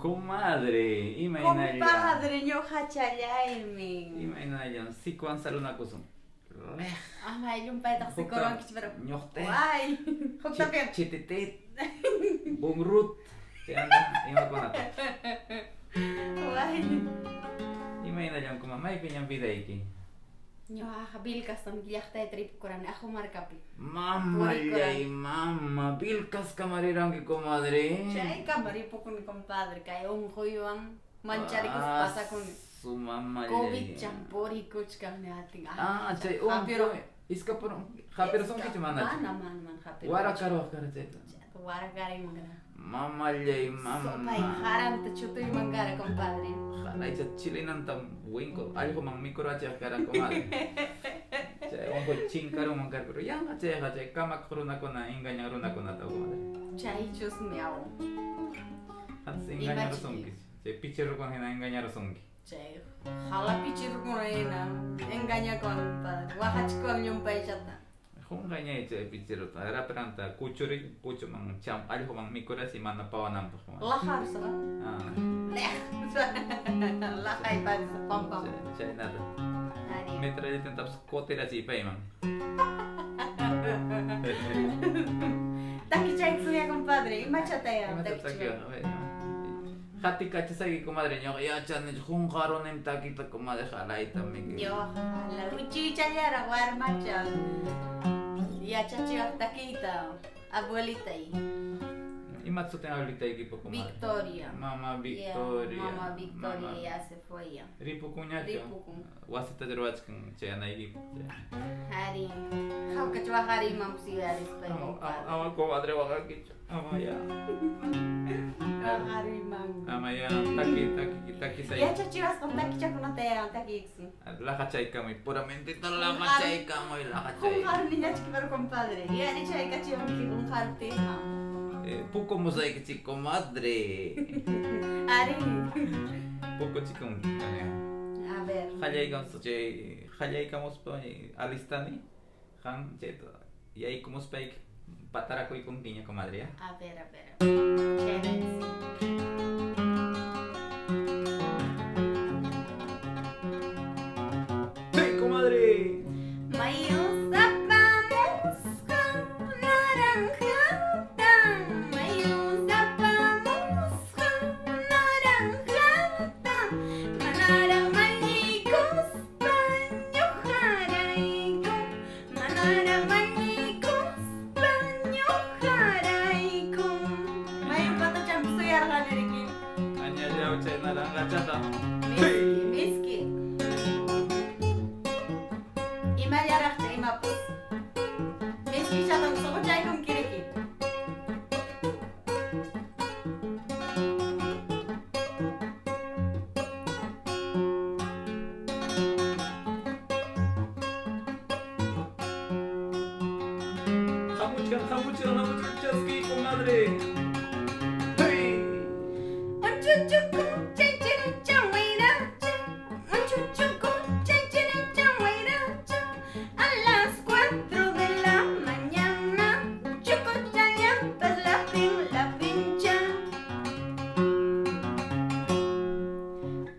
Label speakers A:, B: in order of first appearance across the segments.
A: Comadre, imaynalla.
B: Compadre, ñuqachallaymi.
A: Imaynallam sikwan salunakusun.
B: Ama llumpaytaq sikuruwankichik pero.
A: Ñuqte.
B: Ay, huktapiwan.
A: Chititit. Bungrut. Chayanta imakunata.
B: Way.
A: Imaynallam kuma maypiñam vidayki.
B: Ñuqaqa Vilcastam llaqtayta ripukurani Ajomarcapi.
A: Mamallay, mama, Vilcaskama riranki, comadre.
B: Chaykama ripukuni, compadre, kay unquywan mancharikuspa pasakuni.
A: Su mamallay.
B: Covidchan purikuchkan atin.
A: Ah, chay unquy. Iskapurun, hapirsunkichu manachu?
B: Mana, mana, mana hapirunchu.
A: Warakaruwaq kara chayta.
B: Warakarinman kara.
A: Mamallay, mama.
B: Supay haranta chutuyman kara, compadre.
A: Jaraycha chilinanta winko, allquman mikurachiq kara, comadre. Chay unquy chinkarunman kara, pero yanqa chayqa chay kamaq runakuna engañan runakunata, comadre.
B: Chaychusmi aw.
A: Antes engañarusunki. Chay pichirukuna hina engañarusunki.
B: Chay jala pichirukuna hina engañakuwan, compadre. Waqachikuwan llumpaychata.
A: Qunqañay chay pichiruta, rapranta kuchuri kuchuman cham allquman mikurasi mana pawananpaq, comadre.
B: Lajarsa.
A: Ah.
B: Lej. Lajay panza, pam pam.
A: Chaynata.
B: Ari.
A: Metralletatapas kutirachiy payman.
B: Takichaykusunya, compadre. Imachataya
A: Imata
B: takichiwan.
A: takiwan, a ver. Hatikachasayki, comadre, ñuqa yachani qunqarunim takita, comadre, jarayta miki.
B: Ñuqa jala uchuychallaraq warmacha. Yachachiwaq takiyta abuelitay.
A: Imata sutin abuelitaykipa, comadre?
B: Victoria.
A: Mama
B: Yeah,
A: Victoria.
B: Mama Victoria
A: Mama.
B: ya se fue ya.
A: Ripukunñachu.
B: Ripukun.
A: Wasita ruwachkan chayanaykipaq.
B: Ari. Hawkachu waqariymanpas yuyarispay, compadre.
A: Ama, comadre, waqankichu. Ama ya.
B: Waqariyman.
A: Ama ya, taki, taki, takisay.
B: Yachachiwasqan takichakunata ya takiykusun.
A: Laqachaykamuy, puramentita laqachaykamuy, laqachay.
B: Qunqaruniñachiki pero compadre. Yuyarichaykachiwanki qunqaruptiyqa.
A: Puku musaykichik, comadre.
B: Ari.
A: Puku chikun.
B: A ver.
A: Qallaykamus chay qallaykamuspa alistani qan chayta yaykumuspayki patarakuykunkiña, comadre, ya.
B: A ver, a ver. Chévere.
A: ¡Sí, comadre!
B: Mayu sapamusqa naranjata, mayu sapamusqa naranjata, manaraq mallikuspa ñuqarayku, manaraq mallikuspa ñuqarayku. Mayu patachampi suyarqani riki.
A: Añallaw chay naranjachata.
B: Miski, miski. Imallaraqcha imapas. Miskichatam suquchaykunki riki.
A: Hamuchkan, hamuchkan, hamuchkan, chaskiy, comadre. ¡Hey!
B: Unchuchuku, chaychiricha, wayracha. Unchuchuku, chaychiricha, wayracha. A las 4 de la mañana, chucuchallapas la pin, la pincha.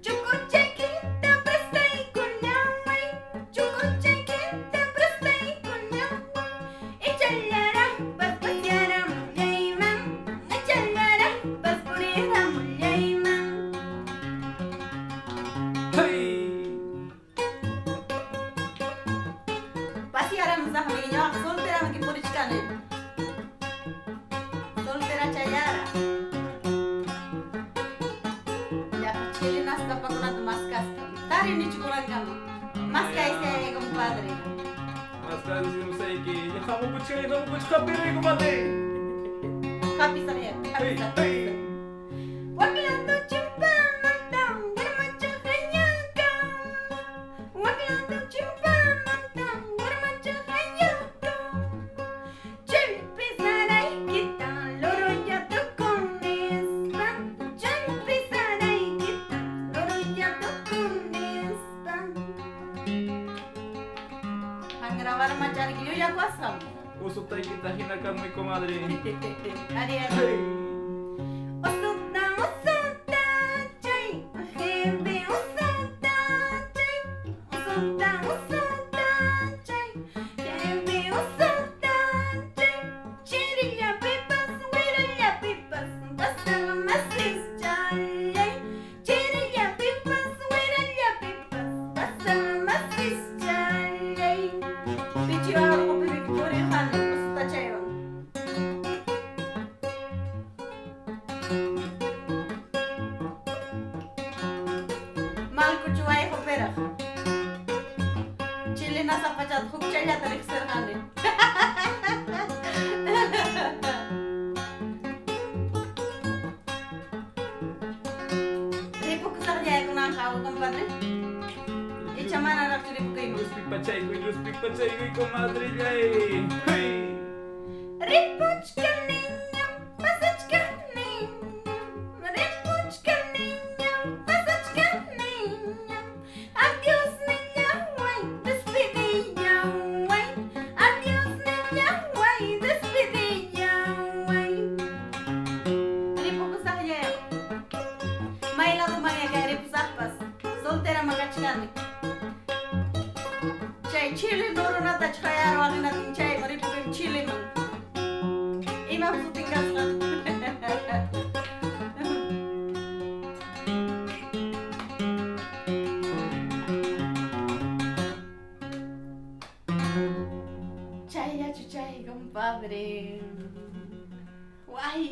B: Chucuchayquita prestaykullaway, chucuchayquita prestaykullaway. Echallaraqpas pasearamullayman, echallaraqpas puriramullayman.
A: ¡Hey!
B: Pasearamusaqmi ñuqaqa solteramiki purichkani. Soltera challara. Llapa chilinasqa apakunata maskaspa. Tarinichu kurankama. Maskaysayay, compadre.
A: Maskaysimusayki. Hamukuchkani, hamukuchka, hapiruy, comadre.
B: Hapisaq ya,
A: ¡Hey,
B: hapisaq.
A: hey!
B: Waklando chimpamanta, warmacha hañaka. Waklando chimpamanta, warmacha hañaka. Chaypi saraykita, loro tukunispa. Chaypi saraykita, loro tukunispa. Hangra warmachariki llullakuasqam.
A: Usutaykita hinakamuy, comadre.
B: Ari, ari.
A: ¡Hey!
B: Usuta, usuta, Chayllata riqsirqani. Ripukusaqllay kunanqa, compadre. Icha manaraqchu ripukuyman.
A: Luzpi pachaykuy, luzpi pachaykuy, comadrellay. Hey.
B: Ripuchkaniñam, pasachkaniñam, ripuchkaniñam, pasachkaniñam. Adiós nillaway, despidillaway. Adiós nillaway, despidillaway. Ripukusaqllay. May ladomanya kay ripusaqpas. Soltera makachkani. Chay chile nurunata chayarwaqinatin chayman ripukuni Chileman. Imam sutin kasqa. Chayllachu chay, compadre. Guay.